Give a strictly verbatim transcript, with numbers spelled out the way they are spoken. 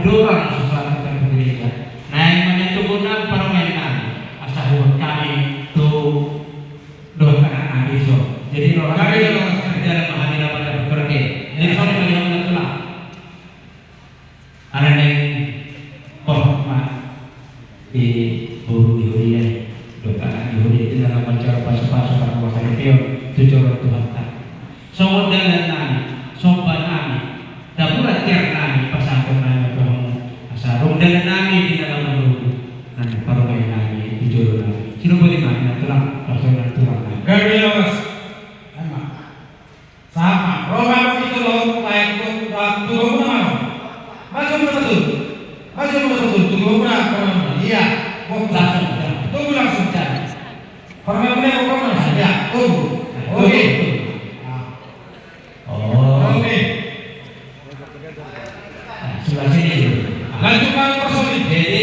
Dorang susah kita ke gereja. Naeng manentukan parumaen nami. Asa huhut hami tu dohot anak nami so. Jadi roha nami di dalam hami dapat dapat kerja. Jadi so di bagi hami tulang. Anak nami hormat di boru di hodi ai. Dohot anak di hodi di dalam acara pasu-pasu parroha saripeon tu joro Tuhanta. Songon dalan nami, somba nami, taburan tiar nami, pasahaton nami tu hamu. Asa adong dalan nami di na laho marlobi. Nami parumaen nami di jolo nami. Sidung boti nami na tulang, pasahaton nami tulang nami. Gabe lawas. Emma. Sama. Roha di jolo, baik tu, tu, tu, tu, tu, tu. Masuk ke betul. Masuk ke betul. Tu, tu, tu, tu, tu. Iya. Langsung. Tunggu langsung. Parumaen nami, kau mana saja. Tunggu. Oke. Ah. Oh. Oke. Nah, sebelah sini dulu. Lanjut, Pak Personil. Jadi,